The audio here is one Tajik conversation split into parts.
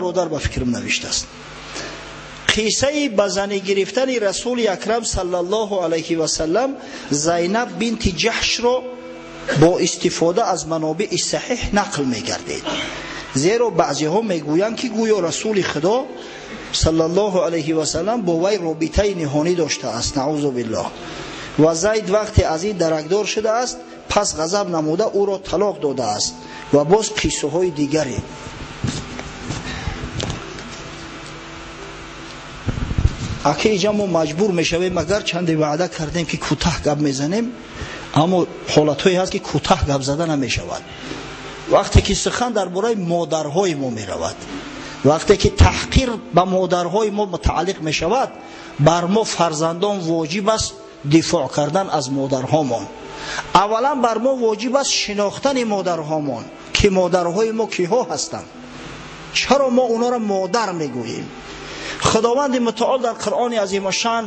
Бародар ба фикрам навиштааст. Қиссаи ба занӣ гирифтани Расули Акрам саллаллоҳу алайҳи васаллам Зайнаб бинти Ҷаҳшро бо истифода аз манобеи саҳеҳ нақл мегардид. Зеро баъзеҳо мегӯянд, ки гӯё Расули Худо саллаллоҳу алайҳи васаллам бо вай робитаи ниҳонӣ доштааст, наъузу биллоҳ. Ва Зайд вақте аз ин даракдор шудааст, пас ғазаб намуда ӯро талоқ додааст ва боз қиссаҳои дигаре. Аки инҷа мо маҷбур мешавем, агар чанде ваъда кардем, ки кӯтаҳ гап мезанем, аммо ҳолатҳое ҳаст, ки кӯтаҳ гап зада намешавад. Вақте ки сухан дар бораи модарҳои мо меравад, вақте ки таҳқир ба модарҳои мо мутааллиқ мешавад, бар мо фарзандон воҷиб аст дифоъ кардан аз модарҳомон. Аввалан бар мо воҷиб аст шинохтани модарҳомон, ки модарҳои мо киҳо ҳастанд, чаро мо онҳоро модар мегӯем. Худованди мутаол дар Қуръони азимушшаън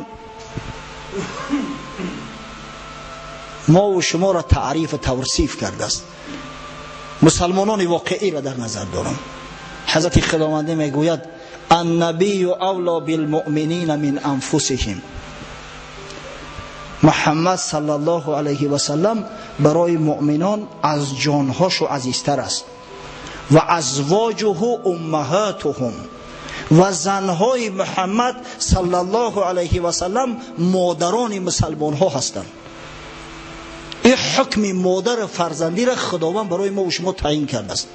мо ва шуморо таъриф ва тавсиф кардааст. Мусалмонони воқеиро дар назар дорам. Ҳазрати Худовандӣ мегӯяд: аннабию авло билмуъминина мин анфусиҳим. Муҳаммад саллаллоҳу алайҳи васаллам барои муъминон аз ҷонҳошу азизтар аст. Ва азвоҷуҳу уммаҳатуҳум. Ва занҳои Муҳаммад саллаллоҳу алайҳи васаллам модарони мусалмонҳо ҳастанд. Ин ҳукми модару фарзандиро Худованд барои мо ва шумо таъин кардааст,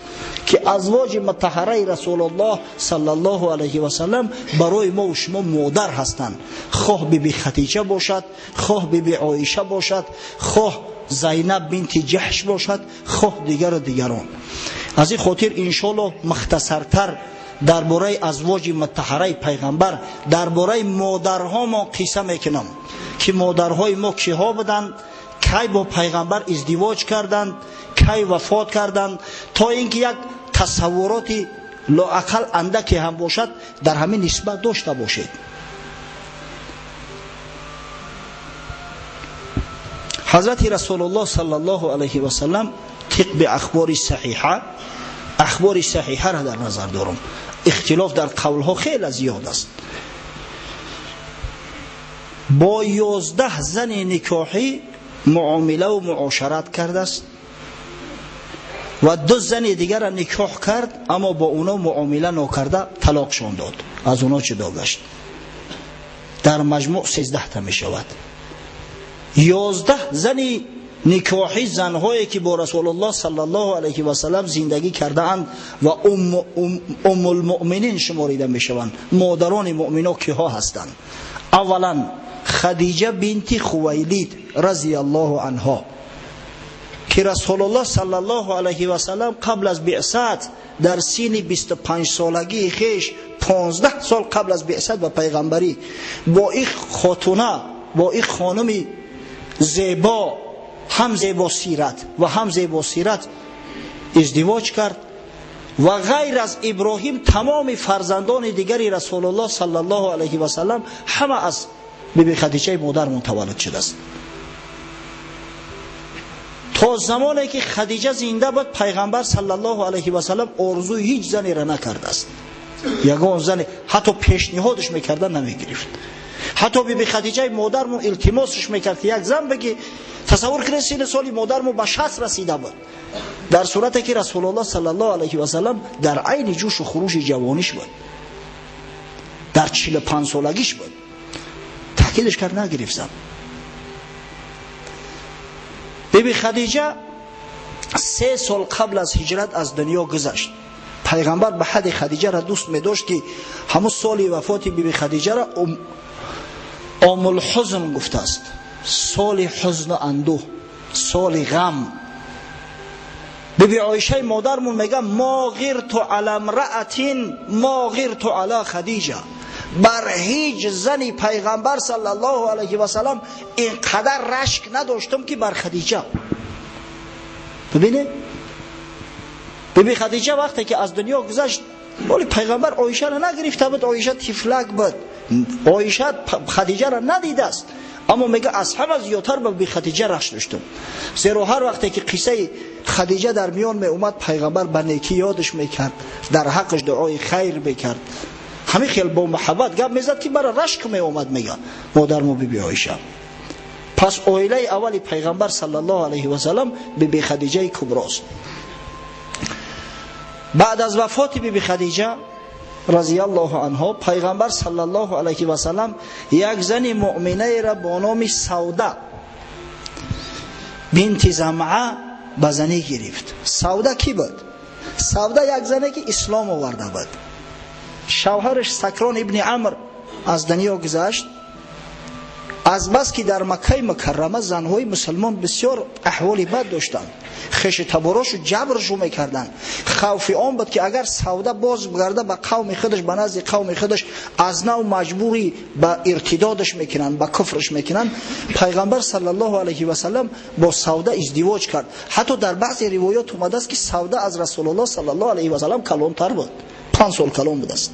ки азвоҷи мутаҳҳараи Расулуллоҳ саллаллоҳу алайҳи васаллам барои мо ва шумо модар ҳастанд. Хоҳ биби Хадиҷа бошад, хоҳ биби Оиша бошад, хоҳ Зайнаб бинти Ҷаҳш бошад, хоҳ дигару дигарон. Аз ин хотир иншоаллоҳ мухтасартар дар бораи азвоҷи мутаҳҳараи пайғамбар, дар бораи модарҳомон қисса мекунам, ки модарҳои мо киҳо буданд, кай бо пайғамбар издивоҷ карданд, кай вафот карданд, то ин ки як тасаввуроти лоақал андаке ҳам бошад дар ҳамин нисбат дошта бошед. Ҳазрати Расулуллоҳ саллаллоҳу алайҳи васаллам тибқи ахбори саҳиҳа, ахбори саҳиҳаро дар назар дорам, ихтилоф дар қавлҳо хеле зиёд аст, бо 11 зани никоҳӣ муомила ва муошарат кардааст ва 2 зани дигарро никоҳ кард, аммо бо онҳо муомила нокарда талоқшон дод, аз онҳо ҷудо гашт. Дар маҷмӯъ 13 та мешавад. 11 зани никоҳӣ, занҳое ки бо Расулуллоҳ саллаллоҳу алайҳи васаллам зиндагӣ кардаанд ва уммулмуъминин шуморида мешаванд, модарони муъмино киҳо ҳастанд? Аввалан Хадиҷа бинти Хувайлид разияллоҳу анҳо, ки Расулуллоҳ саллаллоҳу алайҳи васаллам қабл аз биъсат дар синни 25 солагии хеш, 15 сол қабл аз биъсат ба пайғамбарӣ, бо ин хотуна, бо ин хонуми зебо, ҳам зебосират ва ҳам зебосират издивоҷ кард ва ғайр аз Иброҳим тамоми фарзандони дигари Расулуллоҳ саллаллоҳу алайҳи васаллам ҳама аз биби Хадиҷаи модармон таваллуд шудааст. То замоне ки Хадиҷа зинда буд, пайғамбар саллаллоҳу алайҳи васаллам орзуи ҳеҷ занеро накардааст. Ягон зане ҳатто пешниҳодаш мекарда намегирифт. Ҳатто биби Хадиҷаи модармон илтимосаш мекард, ки як зан бигӣ. Тасаввур кунед, синни соли модармон ба 60 расида буд, дар сурате ки Расулуллоҳ саллаллоҳу алайҳи васаллам дар айни ҷӯшу хурӯши ҷавониш буд, дар 45 солагиш буд. Таъкидаш кард, нагирифт зан. Биби Хадиҷа 3 сол қабл аз ҳиҷрат аз дунё гузашт. Пайғамбар ба ҳадди Хадиҷаро дӯст медошт, ки ҳамун соли вафоти биби Хадиҷаро омулҳузн гуфтааст, соли ҳузну андӯҳ, соли ғам. Биби Оишаи модармон мега: мо ғирту ала мраатин мо ғирту ала Хадиҷа. Бар ҳеҷ зани пайғамбар саллаллоҳу алайҳи васаллам ин қадар рашк надоштам, ки бар Хадиҷа. Бибинед, биби Хадиҷа вақте ки аз дунё гузашт, вале пайғамбар Оишаро нагирифта буд, Оиша тифлак буд, Оиша Хадиҷаро надидааст, аммо мега аз ҳама зиёдтар ба биби Хадиҷа рашк доштам, зеро ҳар вақте ки қиссаи Хадиҷа дар миён меомад, пайғамбар ба некӣ ёдаш мекард, дар ҳаққаш дуои хайр мекард. Ҳамин хел бо муҳаббат гап мезад, ки бара рашк меомад, мега модармо биби Оиша. Пас оилаи аввали пайғамбар саллаллоҳу алайҳи васаллам биби Хадиҷаи куброст. Баъд аз вафоти биби Хадиҷа разияллоҳу анҳо, пайғамбар саллаллоҳу алайҳи васаллам як зани муъминаеро бо номи Савда бинти Замъа ба занӣ гирифт. Савда кӣ буд? Савда як зане ки ислом оварда буд. Шавҳараш Сакрон ибни Амр аз дунё гузашт. Аз бас ки дар Маккаи Мукаррама занҳои мусулмон бисёр аҳволи бад доштанд, хеши таборошу ҷабршу мекарданд. Хавфи он буд, ки агар Савда боз гарда ба қавми худаш, ба назди қавми худаш, аз нав маҷбурӣ ба иртидодаш мекунанд, ба куфраш мекунанд. Пайғамбар саллаллоҳу алайҳи васаллам бо Савда издивоҷ кард. Ҳатто дар баъзе ривоят омадааст, ки Савда аз Расулуллоҳ саллаллоҳу алайҳи васаллам калонтар буд, 5 сол калон будааст.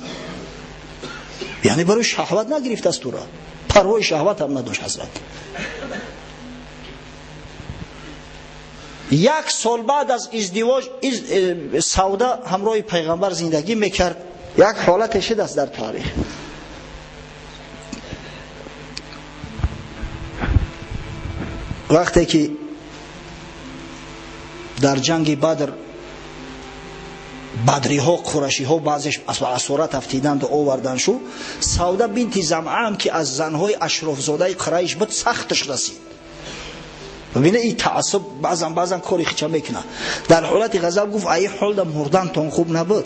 Яъне барои шаҳват нагирифтааст ӯро, парвои шаҳват ҳам надошт ҳазрат. Як сол баъд аз издивоҷ Савда ҳамроҳи пайғамбар зиндагӣ мекард. Як ҳолате шудааст дар таърих. Вақте ки дар ҷанги Бадр бадриҳо, қурашиҳо баъзеш аз асорат афтиданду овардан шу, Савда бинти Замъа ки аз занҳои ашрофзодаи Қурайш буд, сахташ расид. Бибина, ин таассуб баъзан кори хича мекунад. Дар ҳолати ғазаб гуфт: ай ҳолда мурдантон хуб набуд,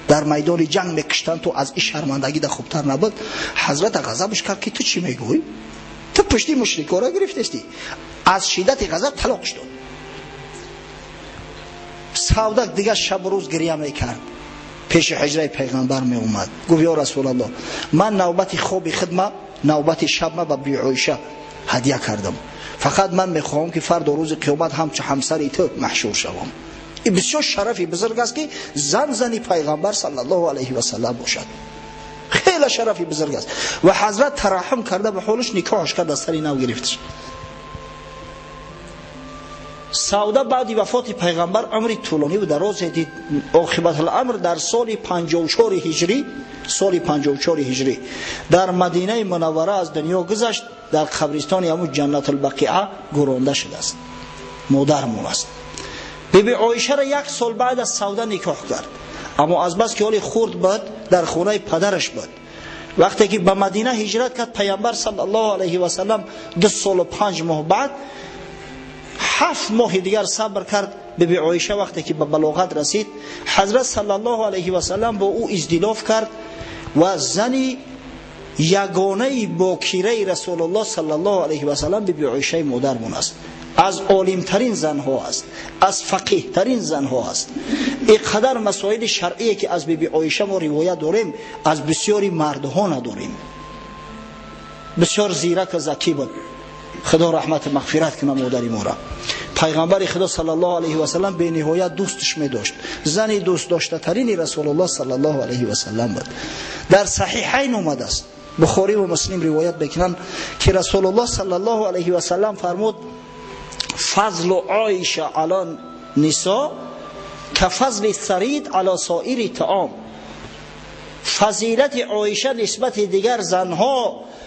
дар майдони ҷанг мекуштанд, ту аз ин шармандагӣ да хубтар набуд. Ҳазрата ғазабаш кард, ки ту чӣ мегӯӣ? Ту пушти мушрикора гирифтестӣ. Аз шиддати ғазаб талоқш дод. Савда дигар шабу рӯз гиря мекард, пеши ҳиҷраи пайғамбар меомад. Гуфт: ё Расулаллоҳ, ман навбати хоби хидма, навбати шабма ба биби Оиша ҳадя кардам. Фақат ман мехоҳам, ки фардо рӯзи қиёмат ҳамчу ҳамсари ту маҳшур шавам. Ин бисёр шарафи бузург аст, ки зан зани пайғамбар саллаллоҳу алайҳи васаллам бошад. Хеле шарафи бузург аст. Ва ҳазрат тараҳҳум карда ба ҳолаш никоҳаш кард, аз сари нав гирифташ. Савда баъди вафоти пайғамбар умри тӯлонӣ ва дарозе дид. Оқибатуламр дар соли 54 ҳиҷрӣ, соли 54 ҳиҷрӣ дар Мадинаи Мунаввара аз дунё гузашт. Дар қабристони ҳамун Ҷаннатулбақиа гӯронда шудааст. Модармон аст. Биби Оишаро як сол баъд аз Савда никоҳ кард, аммо аз бас ки ҳоли хурд буд, дар хонаи падараш буд. Вақте ки ба Мадина ҳиҷрат кард пайғамбар саллаллоҳу алайҳи васаллам 2 солу 5 моҳ баъд, 7 моҳи дигар сабр кард. Биби Оиша вақте ки ба балоғат расид, ҳазрат саллаллоҳу алайҳи васаллам бо ӯ издилоф кард ва зани ягонаи бокираи Расулуллоҳ саллаллоҳу алайҳи васаллам биби Оишаи модармон аст. Аз олимтарин занҳо аст, аз фақиҳтарин занҳо аст. Ин қадар масоили шаръие ки аз биби Оиша мо ривоят дорем, аз бисёри мардҳо надорем. Бисёр зирака закӣ буд. Худо раҳмату мағфират кунад модари моро. Пайғамбари Худо саллаллоҳу алайҳи васаллам бениҳоят дӯсташ медошт. Зани дӯстдоштатарини Расулуллоҳ саллаллоҳу алайҳи васаллам буд. Дар Саҳиҳайн омадааст, Бухорӣ ва Муслим ривоят мекунанд, ки Расулуллоҳ саллаллоҳу алайҳи васаллам фармуд: фазлу Оиша ала нисо ка фазли сарид ала соири таом. Фазилати Оиша нисбати дигар занҳо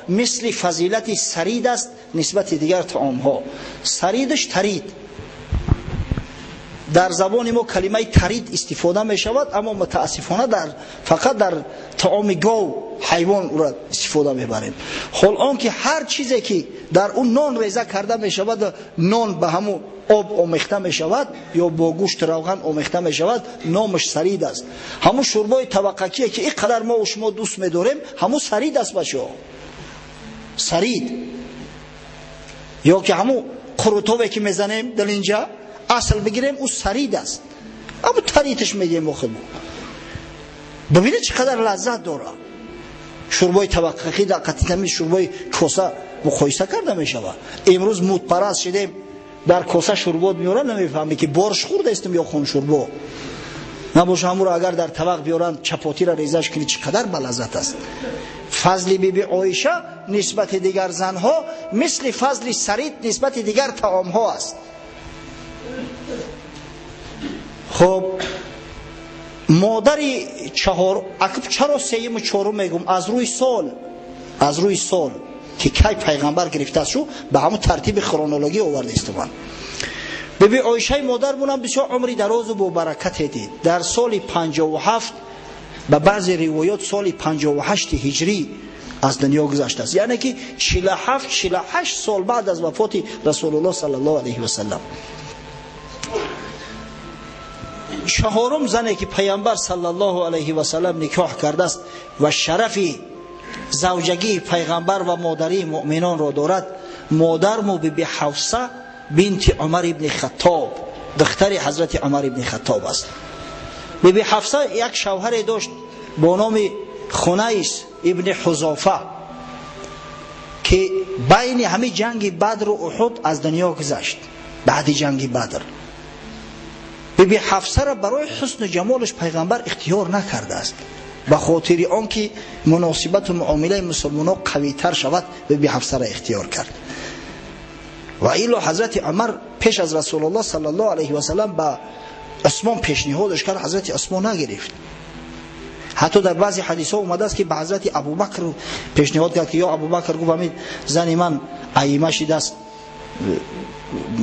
мисли фазилати сарид аст нисбати дигар таомҳо. Саридаш тарид. Дар забони мо калимаи тарид истифода мешавад, аммо мутаассифона фақат дар таоми гов, ҳайвон ӯро истифода мебарем. Ҳол он ки ҳар чизе ки дар он нон реза карда мешавад, нон ба ҳамун об омехта мешавад ё бо гӯшт равған омехта мешавад, номаш сарид аст. Ҳамун шӯрбои таваққакие ки ин қадар мо шумо дӯст медорем, ҳамун сарид аст, бачаҳо. Сарид ё ки ҳамун қурутове ки мезанем дар инҷа, асл бигирем, ӯ сарид аст. Аммо тариташ мегӯем мо худмо. Бибинед чӣ қадар лаззат дорад. Шӯрбои таваққақӣ дар қатитами шӯрбои коса муқоиса карда мешавад. Имрӯз мудпараст шидем, дар коса шӯрбо меоранд, намефаҳмӣ ки борш хӯрдаистем ё хуншӯрбо. Набоша ҳамуро агар дар тавақ биёранд, чапотиро резаш кунӣ, чӣ қадар балаззат аст. Фазли биби Оиша нисбати дигар занҳо мисли фазли сарид нисбати дигар таомҳо аст. Хуб, модари чаҳор, чаро сеюму чорум мегум? Аз рӯи сол, аз рӯи сол ки кай пайғамбар гирифтааст шу, ба ҳамун тартиби хронологӣ овардаистуман. Биби Оишаи модармонам бисёр умри дарозу бобаракате дид. Дар соли 57, ба баъзе ривоят соли 58 ҳиҷрӣ аз дунё гузаштааст, яъне ки 47 48 сол баъд аз вафоти Расулуллоҳ саллаллоҳу алайҳи васаллам. Чаҳорум зане ки пайғамбар саллаллоҳу алайҳи васаллам никоҳ кардааст ва шарафи завҷагии пайғамбар ва модарии муъминонро дорад, модарму биби Ҳафса бинти Умар ибни Хаттоб, духтари ҳазрати Умар ибни Хаттоб аст. Биби Ҳафса як шавҳаре дошт бо номи Хунайс ибни Ҳузофа, ки байни ҳами ҷанги Бадру Уҳуд аз дунё гузашт. Баъди ҷанги Бадр биби Ҳафсаро барои ҳусну ҷамолаш пайғамбар ихтиёр накардааст, ба хотири он ки муносибату муомилаи мусулмонҳо қавитар шавад, биби Ҳафсаро ихтиёр кард. Ва илло ҳазрати Умар пеш аз Расулуллоҳ саллаллоҳу алайҳи васаллам ба Усмон пешниҳодаш кард, ҳазрати Усмон нагирифт. Ҳатто дар баъзе ҳадисҳо омадааст ки ба ҳазрати Абубакр пешниҳод кард, ки ё Абубакр, гуфт, ҳамин зани ман аима шидааст,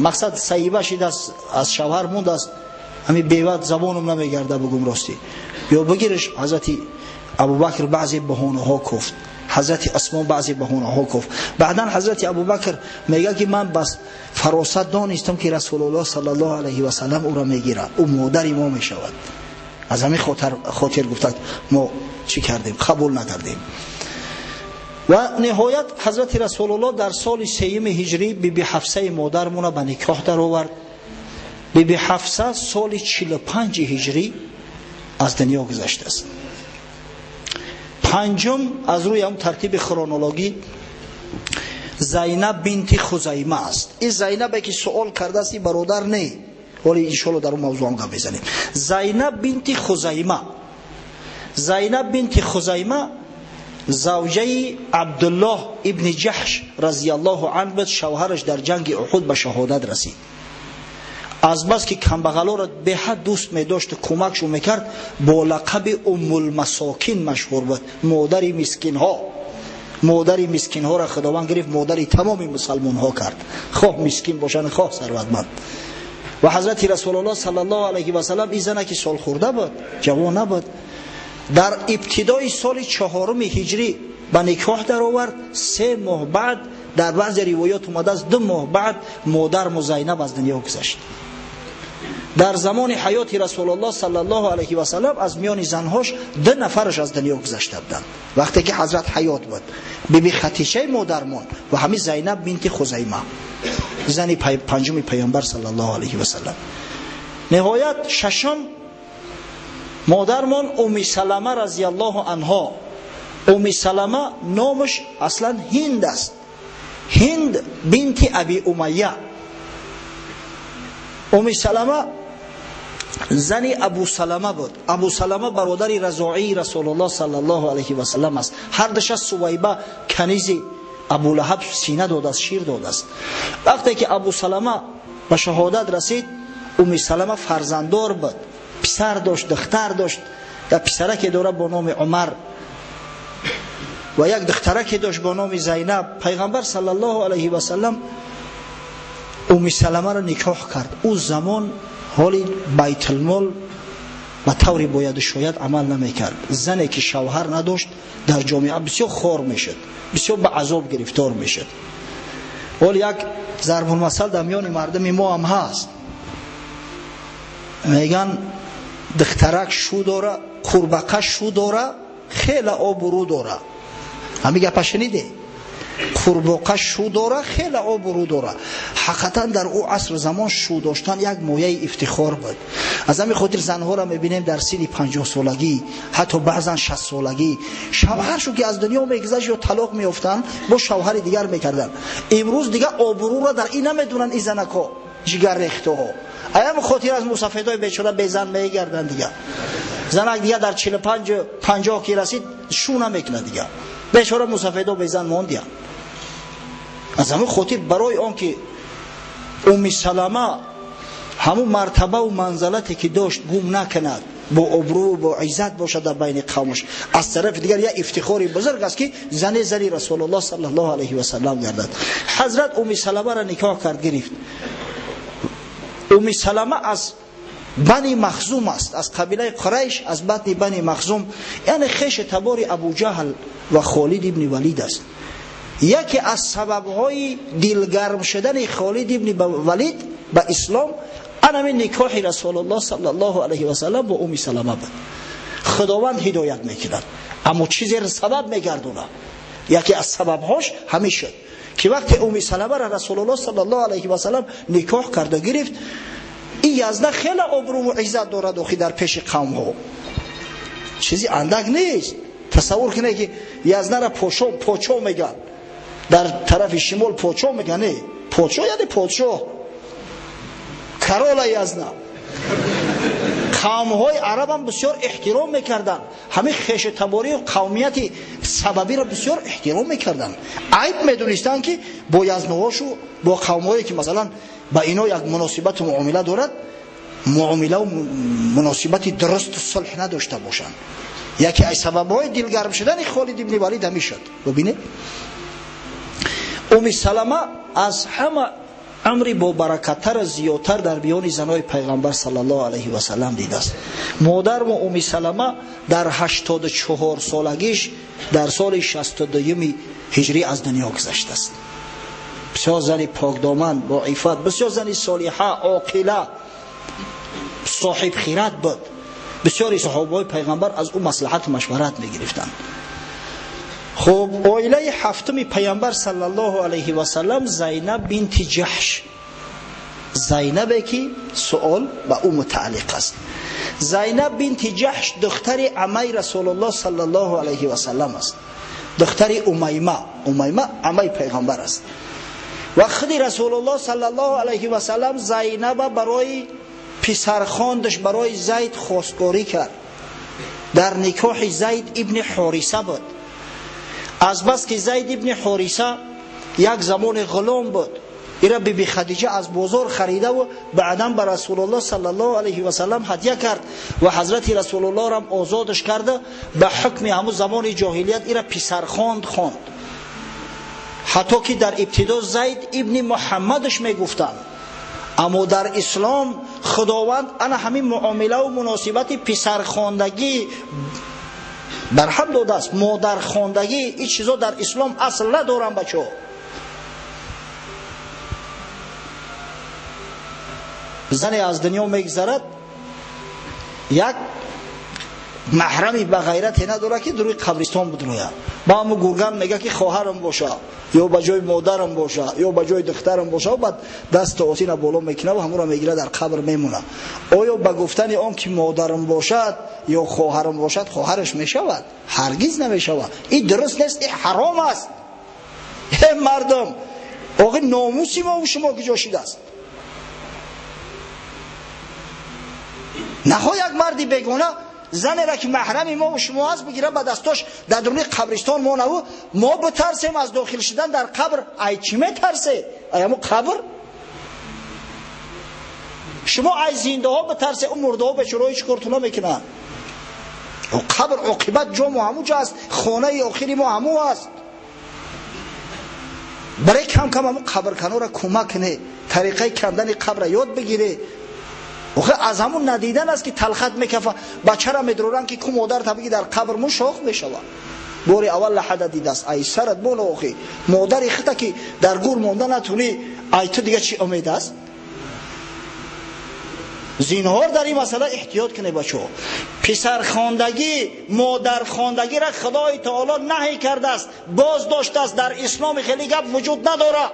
мақсад саиба шидааст, аз шавҳар мондааст, ҳамин беват забонам намегарда бугум ростӣ, ё бигириш. Ҳазрати Абубакр баъзе баҳонаҳо гуфт, ҳазрати Усмон баъзе баҳонаҳо гуфт. Баъдан ҳазрати Абубакр мегӯяд ки ман бас фаросат донистам ки Расулуллоҳ саллаллоҳу алайҳи васаллам ӯро мегирад, ӯ модари мо мешавад. Аз ҳамин хотир гуфтад мо чӣ кардем, қабул накардем. Ва ниҳоят ҳазрати Расулуллоҳ дар соли сеюми ҳиҷрӣ биби Ҳафсаи модармона ба никоҳ даровард. Биби Ҳафса соли 45 ҳиҷрӣ аз дунё гузаштааст. Панҷум аз рӯи ҳам тартиби хронологӣ Зайнаб бинти Хузайма аст. Ин Зайнабе ки суол кардааст, ин бародар не, вале иншоалло дар он мавзӯъ ҳам гап мезанем. Зайнаб бинти Хузайма, Зайнаб бинти Хузайма завҷаи Абдуллоҳ ибни Ҷаҳш разияллоҳу анҳу буд. Шавҳараш дар ҷанги Уҳуд ба шаҳодат расид. Аз бас ки камбағалоро беҳад дӯст медошту кӯмакшон мекард, бо лақаби Уммулмасокин машҳур буд, модари мискинҳо. Модари мискинҳоро Худованд гирифт, модари тамоми мусалмонҳо кард, хоҳ мискин бошанд, хоҳ сарватманд. Ва ҳазрати Расулуллоҳ саллаллоҳу алайҳи васаллам ин зана ки солхӯрда буд, ҷавон набуд, дар ибтидои соли 4 ҳиҷрӣ ба никоҳ даровард. 3 моҳ баъд, дар баъзе ривоят омадааст 2 моҳ баъд, модарму Зайнаб аз дунё гузашт. Дар замони ҳаёти Расулуллоҳ саллаллоҳу алайҳи васаллам аз миёни занҳош 2 нафараш аз дунё гузашта буданд вақте ки ҳазрат ҳаёт буд: биби Хатичаи модармон ва ҳамин Зайнаб бинти Хузайма, зани панҷуми пайғамбар саллаллоҳу алайҳи васаллам. Ниҳоят шашум модармон Умми Салама разияллоҳу анҳо. Умми Салама номаш аслан Ҳинд аст, Ҳинд бинти Аби Умайя. Умми Салама зани Абу Салама буд. Абу Салама бародари разоии Расулуллоҳ саллаллоҳу алайҳи васаллам аст. Ҳар душа Сувайба канизи Абу Лаҳаб сина додааст, шир додааст. Вақте ки Абу Салама ба шаҳодат расид, Умми Салама фарзанддор буд, писар дошт, духтар дошт. Як писараке дорад бо номи Умар ва як духтараке дошт бо номи Зайнаб. Пайғамбар саллаллоҳу алайҳи васаллам Умми Саламаро никоҳ кард. Ӯ замон ҳоли байтулмол ба тавре бояду шояд амал намекард. Зане ки шавҳар надошт дар ҷомеа бисёр хор мешуд, бисёр ба азоб гирифтор мешуд. Ҳол як зарбулмасал дар миёни мардуми мо ҳам ҳаст, меган духтарак шу дора, қурбақа шу дора, хеле обрӯ дора. Ҳамин гапа шуниде? Қурбоқа шу дора, хеле обрӯ дора. Ҳақиқатан дар ӯ асру замон шу доштан як мояи ифтихор буд. Аз ҳамин хотир занҳоро мебинем дар синни 50 солагӣ, ҳатто баъзан 60 солагӣ шавҳаршу ки аз дунё мегузашт ё талоқ меёфтанд, бо шавҳари дигар мекарданд. Имрӯз дигар обрӯро дар ин намедонанд ин занакҳо, ҷигаррехтаҳо. Аям хотир аз мусафедои бечора безан мегарданд дигар. Занак дигар дар 45 50 ки расид шу намекунад дигар. Бечора мусафедо безан мондиянд. Аз ҳамин хотир барои он ки Умми Салама Ҳамун мартабаву манзалате ки дошт гум накунад, бо обрӯ бо иззат бошад дар байни қавмаш. Аз тарафи дигар як ифтихори бузург аст ки зане зани Расулуллоҳ саллаллоҳу алайҳи васаллам гардад. Ҳазрат Умми Саламаро никоҳ кард, гирифт. Умми Салама аз Бани Махзум аст, аз қабилаи Қурайш, аз батни Бани Махзум, яъне хеши табори Абу Ҷаҳл ва Холид ибни Валид аст. Яке аз сабабҳои дилгарм шудани Холид ибни Валид ба ислом ана ҳамин никоҳи Расулуллоҳ саллаллоҳу алайҳи васаллам бо Умми Салама буд. Худованд ҳидоят мекунад, аммо чизеро сабаб мегардонад. Яке аз сабабҳош ҳамин шуд ки вақте Умми Саламаро Расулуллоҳ саллаллоҳу алайҳи васаллам никоҳ карда гирифт, ин язна хеле обрӯву иззат дорад охи дар пеши қавмҳо. Чизи андак нест. Тасаввур кунед ки язнара почо мегӯянд, дар тарафи шимол почо мегӯянд. Не, почо яъне подшоҳ, карола язна. Қавмҳои арабам бисёр эҳтиром мекарданд, ҳамин хешутаборию қавмияти сабабиро бисёр эҳтиром мекарданд. Айб медонистанд ки бо язнаҳошу бо қавмҳое ки масалан ба ино як муносибату муомила дорад, муомилаву муносибати дурусту сулҳ надошта бошанд. Яке аз сабабҳои дилгарм шудани Холид ибни Валид ҳамин шуд. Бубинед, Умми Салама аз ҳама амри бобаракаттар зиёдтар дар биёни занои пайғамбар саллаллоҳу алайҳи васаллам дидааст. Модармо Умми Салама дар 84 солагиш дар соли 62 ҳиҷрӣ аз дунё гузаштааст. Бисёр зани покдоман, боифат, бисёр зани солиҳа, оқила, соҳибхират буд. Бисёри саҳобаҳои пайғамбар аз ӯ маслиҳату машварат мегирифтанд. Хуб, оилаи ҳафтуми пайғамбар саллаллоҳу алайҳи васаллам Зайнаб бинти Ҷаҳш, Зайнабе ки суол ба ӯ мутааллиқ аст. Зайнаб бинти Ҷаҳш духтари амаи Расулуллоҳ саллаллоҳу алайҳи васаллам аст, духтари Умайма. Умайма амаи пайғамбар аст. Ва худи Расулуллоҳ саллаллоҳу алайҳи васаллам Зайнаба барои писархондаш, барои Зайд хостгорӣ кард. Дар никоҳи Зайд ибни Ҳориса буд. Азбаски Зайд ибни Ҳориса як замони ғулом буд, ира Биби Хадиҷа аз бозор харидаву баъдан ба Расулуллоҳ саллаллоҳу алайҳи васаллам ҳадя кард ва ҳазрати Расулуллоҳрам озодаш карда, ба ҳукми ҳамун замони ҷоҳилият ира писархонд хонд. Ҳатто ки дар ибтидо Зайд ибни Муҳаммадаш мегуфтанд, аммо дар ислом Худованд ана ҳамин муомилаву муносибати писархондагӣ барҳам додааст. Модархондагӣ, ин чизо дар ислом асл надоранд, бачаҳо. Зане аз дунё мегзарад, як маҳрами ба ғайрате надорад ки дуруи қабристон бидрояд. Ба ҳамун гурган мега ки хоҳарам боша, ё ба ҷои модарам боша, ё ба ҷои духтарам боша, баъд дасту осина боло мекунад ва ҳамонро мегирад, дар қабр мемонад. Оё ба гуфтани он ки модарам бошад ё хоҳарам бошад, хоҳараш мешавад? Ҳаргиз намешавад. Ин дуруст нест, ин ҳаром аст. Э мардум, оғи номуси мо шумо куҷо шудааст? Нахо як марди бегона занеро ки маҳрами мо шумо аст бигира ба дастош дар дуруни қабристон монаву мо битарсем аз дохил шудан дар қабр. Ай чӣ метарсе? Ай ҳамун қабр? Шумо ай зиндаҳо битарсе, ӯ мурдаҳо бечораҳо ҳеҷ кортона мекунанд. Қабр оқибат ҷо мо ҳамун ҷо аст, хонаи охири мо ҳамун аст. Барои кам кам ҳамун қабрканора кӯмак кунед, тариқаи кандани қабра ёд бигиред. Охе аз ҳамун надидан аст ки талхат мекафа. Бачара медроранд ки ку модар табиги дар қабр му шох мешавад. Бори аввал лаҳада дидааст, ай сарат боно. Охи модари хита ки дар гур монда натуни, ай ту дига чӣ умед аст? Зинҳор дар ин масъала эҳтиёт кунед, бачаҳо. Писархондагӣ, модархондагиро Худои таоло наҳӣ кардааст, боз доштааст. Дар исломи хеле гап вуҷуд надорад.